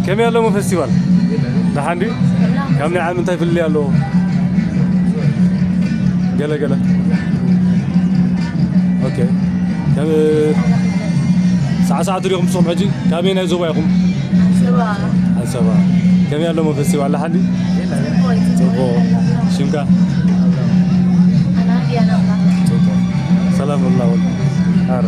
ከመይ ኣለዎ ፌስቲቫል? ደሓን ድዩ? ካብ ናይ ዓሚ እንታይ ፍልልይ ኣለዎ? ገለ ገለ። ኦኬ። ከም ሳዕሳዕቲ ዲኹም ንስኹም ሕጂ? ካበየናይ ዞባ ኢኹም? ኣንሰባ። ኣንሰባ። ከመይ ኣለዎ ፌስቲቫል? ደሓን ድዩ? ጽቡቕ። ሽምካ? ጽቡቕ። ሰላም ኣላ ወላ። ኣረ።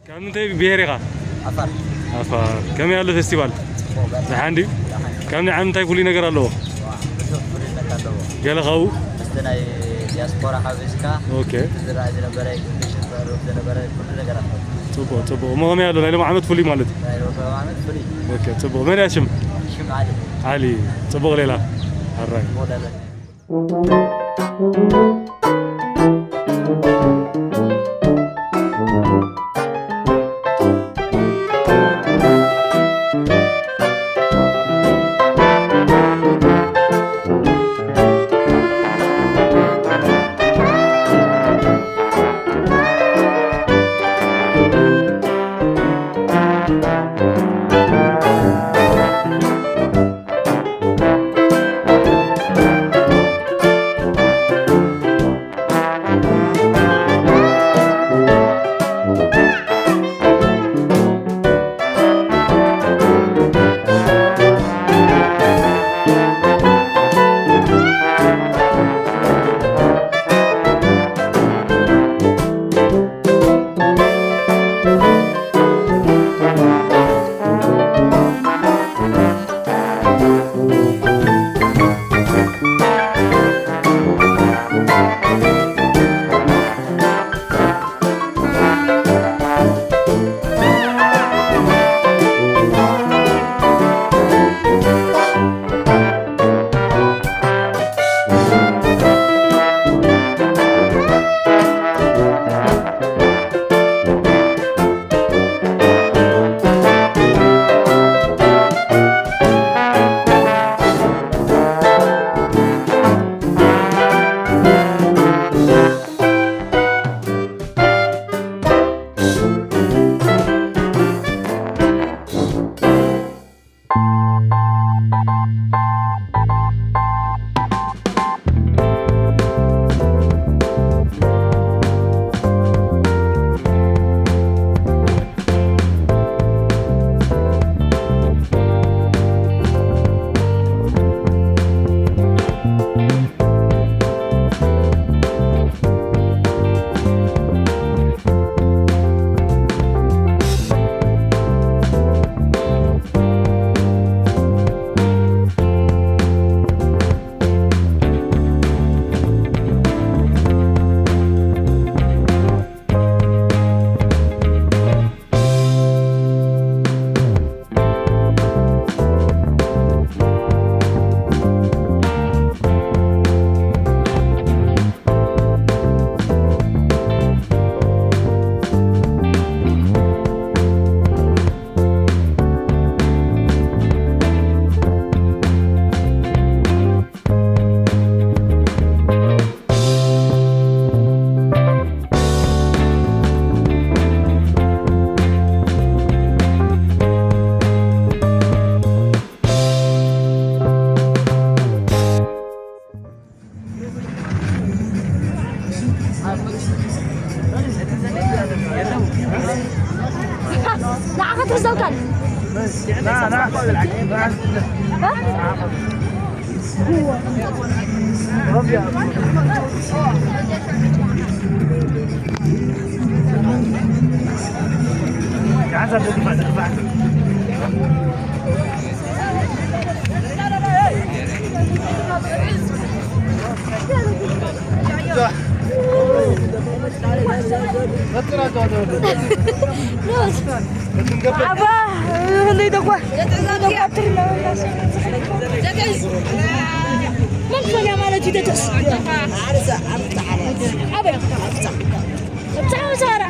ካብ ምንታይ ብሄር ኢኻ? ዓፋር። ዓፋር። ከመይ ኣሎ ፌስቲቫል? ጽቡቕ በል። ደሓን ድዩ? ደሓን። ካብ ናይ ዓሚ እንታይ ፍሉይ ነገር ኣለዎ? ዋ፣ ብዙሕ ፍሉይነት ኣለዎ። ገለ ካብኡ? ምስቲ ናይ ዲያስፖራ ሓዊስካ፣ ኦኬ። እቲ ዝረኣይ ዝነበረ፣ ኤግዚቢሽን ዝቐርብ ዝነበረ ኩሉ ነገራት ኣሎ። ጽቡቕ፣ ጽቡቕ። እሞ ከመይ ኣሎ? ናይ ሎሚ ዓመት ፍሉይ ማለት እዩ? ናይ ሎሚ ዓመት ፍሉይ። ኦኬ፣ ጽቡቕ። መን እያ ሽም? ሽም ዓሊ። ዓሊ። ጽቡቕ ሌላ። ኣራይ። ጽቡቕ ሌላ። ዓባ ህልይ ደጓ መክፈኛ ማለት እዩ። ደደስ ኣበይ ብዛዕባ ሰራ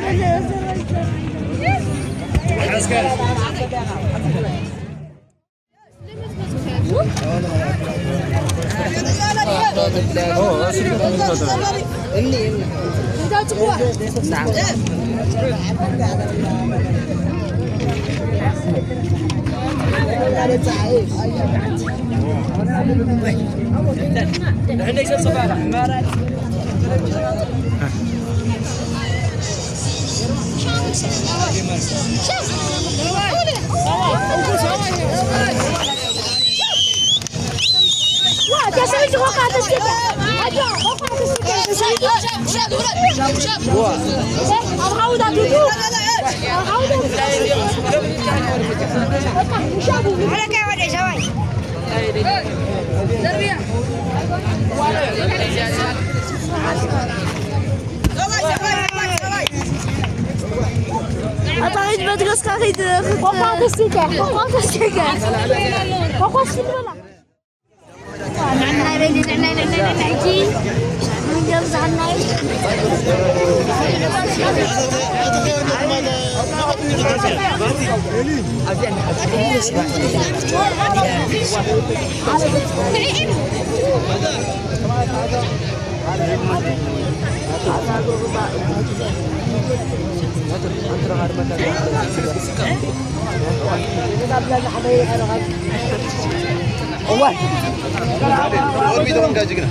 ኣታ ኸይድ መድረስካ ኸይድ ኾኳ ተስቲከ ኾኳ ተስቲከ ኾኳ ተስቲከ እዋይ ወርቢ ተወንጋ ጅግና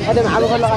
ቀደም ዓቢ ከለኻ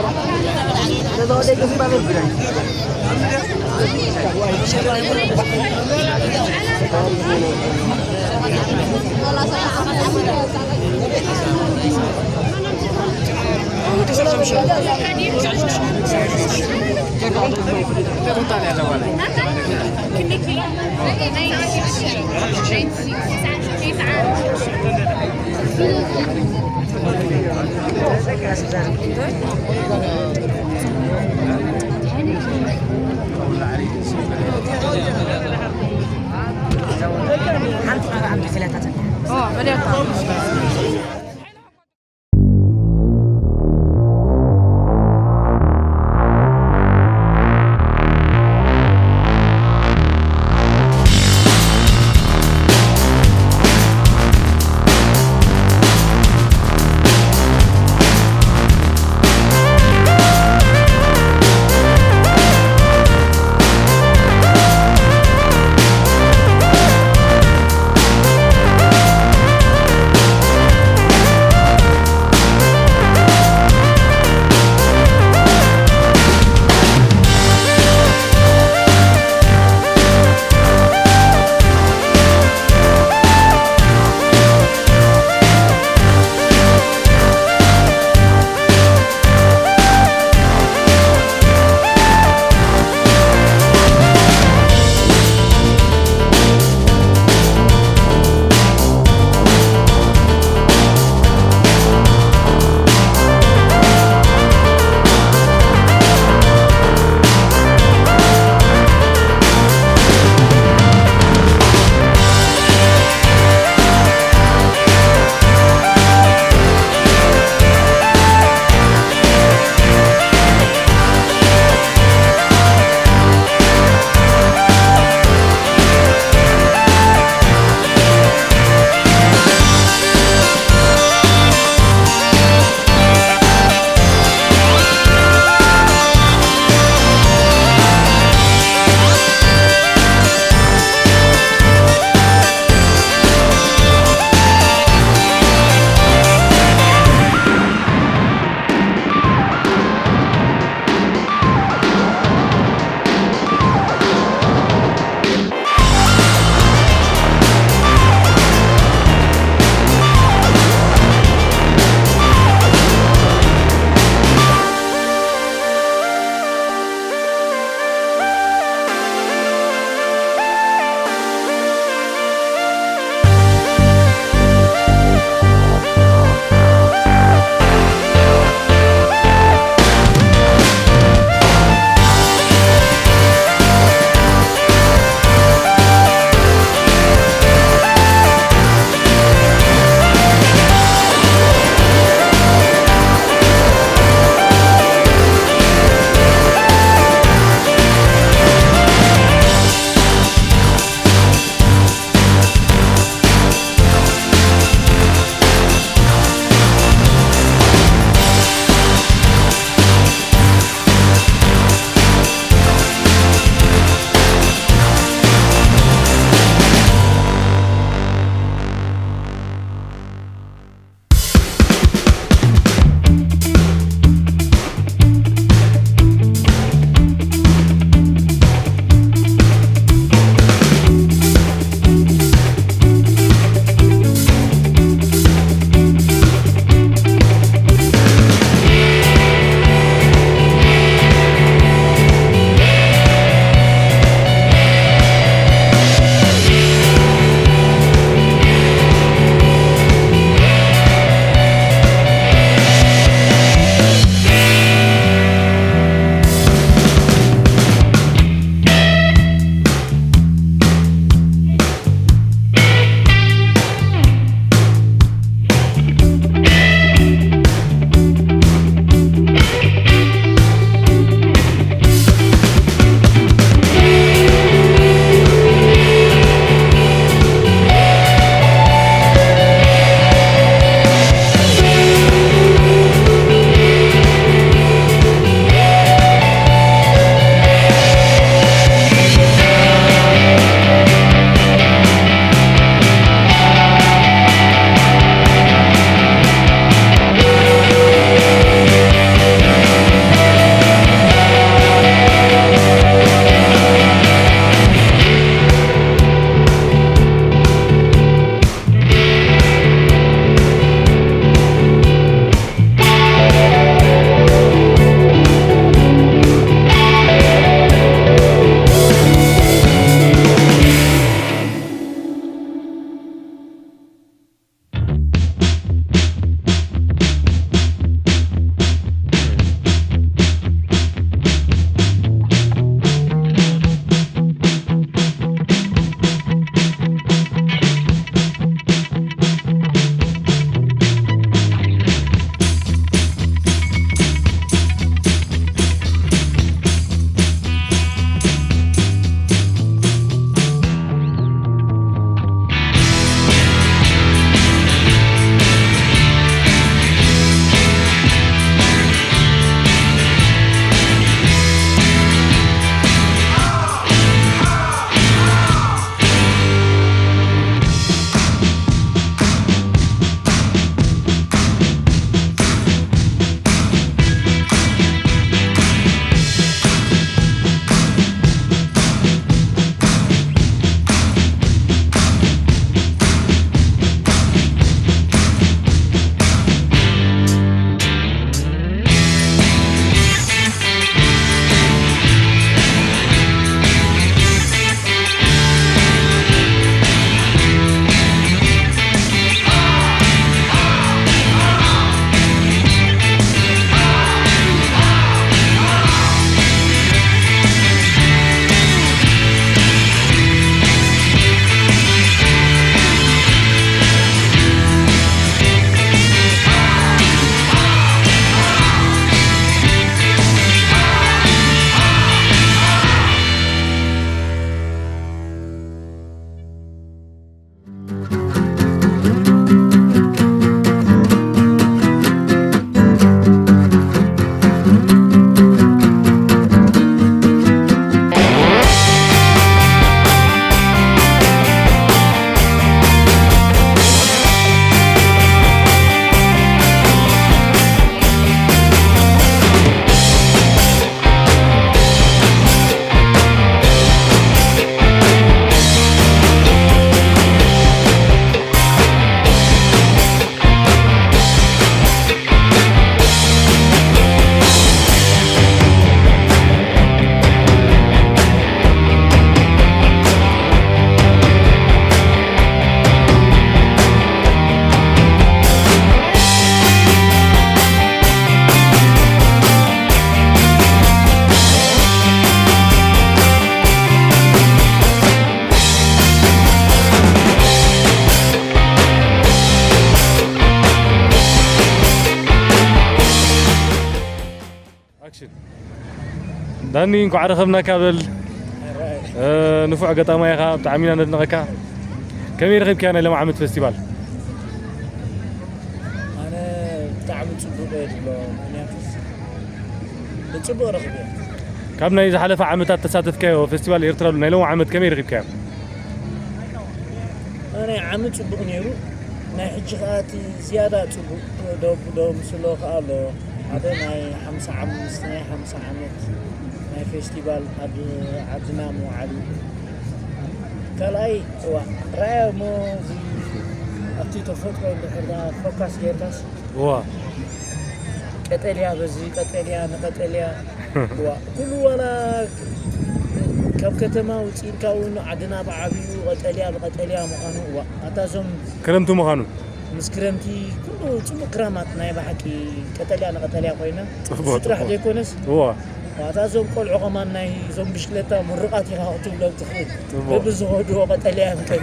ዳኒ፣ እንኳዕ ረኸብናካ በል። ንፉዕ ገጣማይ ኢኻ፣ ብጣዕሚ ኢና ነድንቐካ። ከመይ ረኺብካያ ናይ ሎም ዓመት ፌስቲቫል? ኣነ ብጣዕሚ ፅቡቅ እየ ዝብሎ። ምክንያቱስ ብፅቡቅ ረኽብዮ። ካብ ናይ ዝሓለፈ ዓመታት ተሳተፍካዮ ፌስቲቫል ኤርትራሉ ናይ ሎም ዓመት ከመይ ረኺብካዮ? ናይ ዓሚ ፅቡቕ ነይሩ። ናይ ሕጂ ከዓ እቲ ዝያዳ ፅቡቕ ደው ደው ምስሎ ከዓ ኣሎ። ሓደ ናይ ሓምሳ ዓመት ምስ ናይ ሓምሳ ዓመት ናይ ፌስቲቫል ኣብ ዓድና ምውዓሉ። ካልኣይ እዋ ራያ እሞ እዚ ኣብቲ ተፈጥሮ እንድሕር ዳ ፎካስ ጌርካስ እዋ ቀጠልያ በዚ ቀጠልያ ንቀጠልያ እዋ ኩሉ ዋላ ካብ ከተማ ውፅኢልካ እውን ዓድና ብዓብዩ ቀጠልያ ብቀጠልያ ምዃኑ እዋ ኣታ ዞም ክረምቲ ምዃኑ ምስ ክረምቲ ኩሉ ፅቡቅ ክራማት ናይ ብሓቂ ቀጠልያ ንቀጠልያ ኮይና እሱ ጥራሕ ዘይኮነስ እዋ ኣታ ዞም ቆልዑ ከማን ናይ ዞም ብሽክለታ ምርቃት ኢኻ ክትብሎም ትኽእል በብዝኸድዎ ቀጠልያ ምከን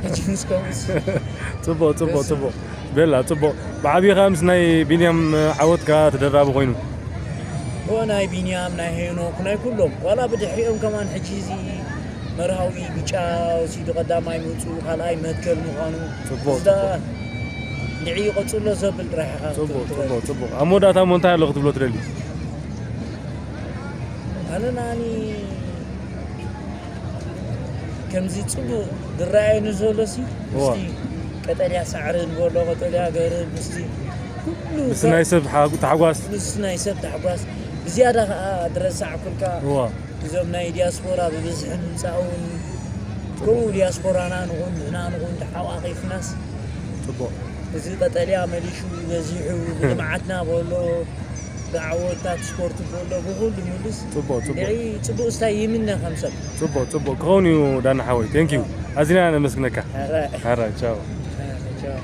ሕጂ ምስ ከምኡስ ፅቡቅ ፅቡቅ ፅቡቅ ቤላ ፅቡቅ ብዓብዪ ከዓ ምስ ናይ ቢንያም ዓወት ከዓ ተደራቢ ኮይኑ እዎ ናይ ቢንያም ናይ ሄኖክ ናይ ኩሎም ዋላ ብድሕሪኦም ከማን ሕጂ እዚ መርሃዊ ብጫ ወሲዱ ቀዳማይ ምውፅኡ ካልኣይ መትከል ምዃኑ ፅቡቅ እዛ እንድዒ ይቐፅሎ ዘብል ጥራሕ ኢኻ ፅቡቅ ፅቡቅ ፅቡቅ ኣብ መወዳእታ እሞ እንታይ ኣሎ ክትብሎ ትደሊ ኣነ ናኒ ከምዚ ፅቡቅ ዝረኣየኒ ዘሎ ሲ እዋ። ምስቲ ቀጠልያ ሳዕሪ ንበሎ ቀጠልያ ገርብ ምስቲ ኩሉ ምስ ናይ ሰብ ሓጉ- ታሕጓስ ምስ ናይ ሰብ ታሕጓስ ብዝያዳ ከዓ ድረሳዕ ኩልካ እዋ እዞም ናይ ዲያስፖራ ብብዝሒ ምምፃእ እውን ከምኡ ዲያስፖራና ንኹን ንሕና ንኹን ተሓቋቂፍናስ ፅቡቅ እዚ ቀጠልያ መሊሹ በዚሑ ብልምዓትና በሎ ብዓወታት ስፖርት በሎ ብኩሉ ምልስ ፅቡቅ ፅቡቅ ንዒ ፅቡቅ ስታይ ይምነ ከም ሰብ ፅቡቅ ፅቡቅ ክኸውን እዩ ዳና ሓወይ ቴንክ ዩ ኣዚና ነመስግነካ ኧረ፣ ሓራይ ቻው ኧረ፣ ቻው።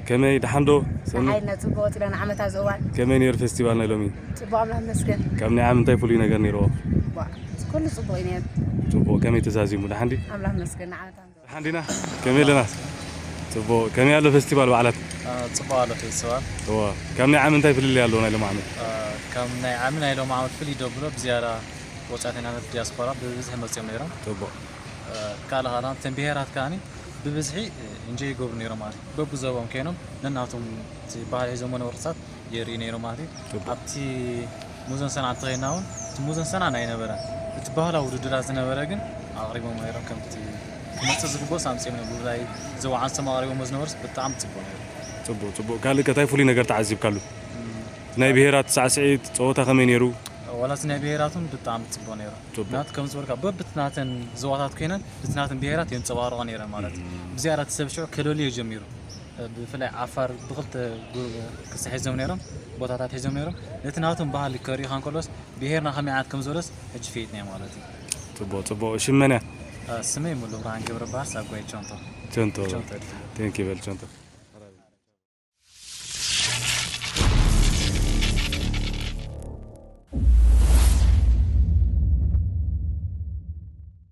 ከመይ ደሓን ዶ ሰኒ ሓይልና ጽቡቅ ወፂና ንዓመት ኣብዚ እዋን ከመይ ነይሩ ፌስቲቫል ናይ ሎሚ ጽቡቅ ኣምላኽ መስገን ካብ ናይ ዓም እንታይ ፍሉይ ነገር ነይርዎ ዋ፣ ኩሉ ጽቡቅ እዩ ነይሩ ፅቡቅ ከመይ ተዛዚሙ ደሓን ድዩ ኣምላኽ መስገን ንዓመት ኣብዚ እዋን ደሓን ዲና ከመይ ኣለና ፅቡቅ ከመይ ኣሎ ፌስቲቫል በዓላት ፅቡቅ ኣሎ ፌስቲቫል እዎ ካብ ናይ ዓም እንታይ ፍልልይ ኣለዎ ናይ ሎም ዓመት ከም ናይ ዓሚ ናይ ሎም ዓመት ፍልይ ደብሎ ብዝያዳ ወፃእተኛታት ዲያስፖራ ብብዝሒ መፅኦም ነይሮም ፅቡቅ ካልእ ካልኣት ተን ብሄራት ከዓኒ ብብዝሒ እንጆይ ይገብሩ ነይሮም ማለት እዩ በብዞቦም ኮይኖም ነናቶም እቲ ባህሊ ሒዞሞ ነበሩ ቅርሳት የርኢ ነይሮም ማለት እዩ ፅቡቅ ኣብቲ ሙዞን ሰንዓ እንተኸይድና እውን እቲ ሙዞን ሰንዓ ኣይነበረ እቲ ባህላዊ ውድድራት ዝነበረ ግን ኣቕሪቦም ነይሮም ከምቲ ክመፅእ ዝግቦ ሳምፅኦም ነይሮም ብፍላይ ዞባ ዓንሶም ኣቕሪቦሞ ዝነበሩስ ብጣዕሚ ፅቡቅ ነይሩ ፅቡቅ ፅቡቅ ካልእ ከ እንታይ ፍሉይ ነገር ተዓዚብካሉ ናይ ብሄራት ሳዕስዒት ፀወታ ከመይ ነይሩ ዋላ እቲ ናይ ብሄራቱን ብጣዕሚ ፅቡቅ ነይሩ ፅቡቅ ናት ከም ዝበልካ በብትናተን ዞባታት ኮይነን ብትናተን ብሄራት የንፀባርቆ ነይረን ማለት እዩ ብዝያዳ እቲ ሰብ ሽዑ ከለልዮ ጀሚሩ ብፍላይ ዓፋር ብክልተ ክስተ ሒዞም ነይሮም ቦታታት ሒዞም ነይሮም ነቲ ናቶም ባህሊ ከሪእኻ እንከሎስ ብሄርና ከመይ ዓይነት ከም ዘሎስ ሕጂ ፈይጥናዮ ማለት እዩ ፅቡቅ ፅቡቅ ሽመን እያ ስመይ ሙሉ ብርሃን ገብረ በሃል ሳጓይ ቸንቶ ቸንቶ ቸንቶ ቴንክ በል ቸንቶ